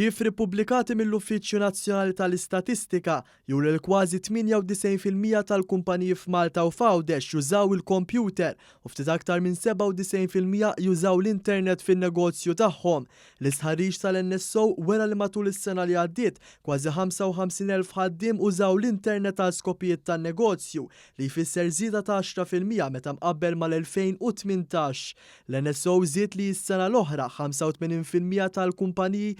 Ċifri ppubblikati mill-Uffiċċju Nazzjonali tal-Istatistika juru li kważi 98% tal-kumpaniji f'Malta u f'Għawdex jużaw il-kompjuter u ftit aktar minn 97% jużaw l-internet fin-negozju tagħhom. L-istħarriġ tal-NSO wera li matul is-sena li għaddiet, kważi 55,000 ħaddiem użaw l-internet għal skopijiet tan-negozju, li jfisser żieda ta' 10% meta mqabbel mal-2018. L-NSO żied li s-sena l-oħra 85% tal-kumpaniji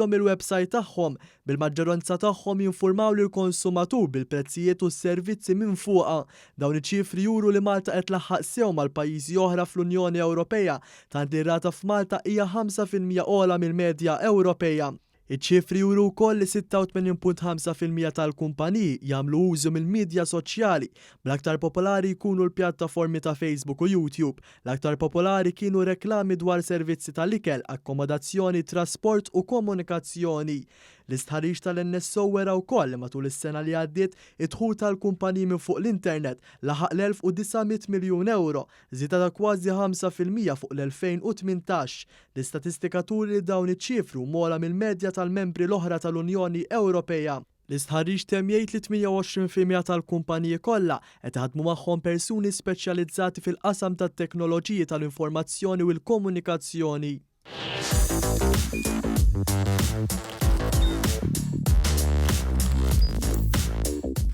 kellhom il-websajt tagħhom, bil-maġġoranza tagħhom jinfurmaw lill-konsumatur bil-prezzijiet u s-servizzi minn fuqha. Dawn iċ-ċifri juru li Malta qed tlaħħaq sew mal-pajjiżi oħra fl-Unjoni Ewropea, tant li r-rata f'Malta hija 5% ogħla mill-medja Ewropea. Iċ-ċifri juru wkoll li 86.5% tal-kumpaniji jagħmlu użu mill-midja soċjali, bl-aktar popolari jkunu l-pjattaformi ta' Facebook u YouTube. L-aktar popolari kienu reklami dwar servizzi tal-ikel, akkomodazzjoni, trasport u komunikazzjoni. L-istħarriġ tal-NSO wera wkoll li matul is-sena li għaddiet, id-dħul tal-kumpaniji minn fuq l-internet laħaq l-1,900 miljun ewro, żieda ta' kważi 5% fuq l-2018. L-istatistika turi li dawn iċ-ċifri huma ogħla mill-medja tal-membri l-oħra tal-Unjoni Ewropea. L-istħarriġ temm jgħid li 28% tal-kumpaniji kollha qed iħaddmu magħhom persuni speċjalizzati fil-qasam tat-teknoloġiji tal-informazzjoni u l-komunikazzjoni.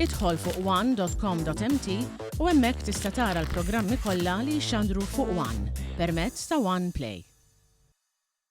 Idħol fuq one.com.mt u hemmhekk tista' tara l-programmi kollha li jixxandru fuq One permezz ta' One Play.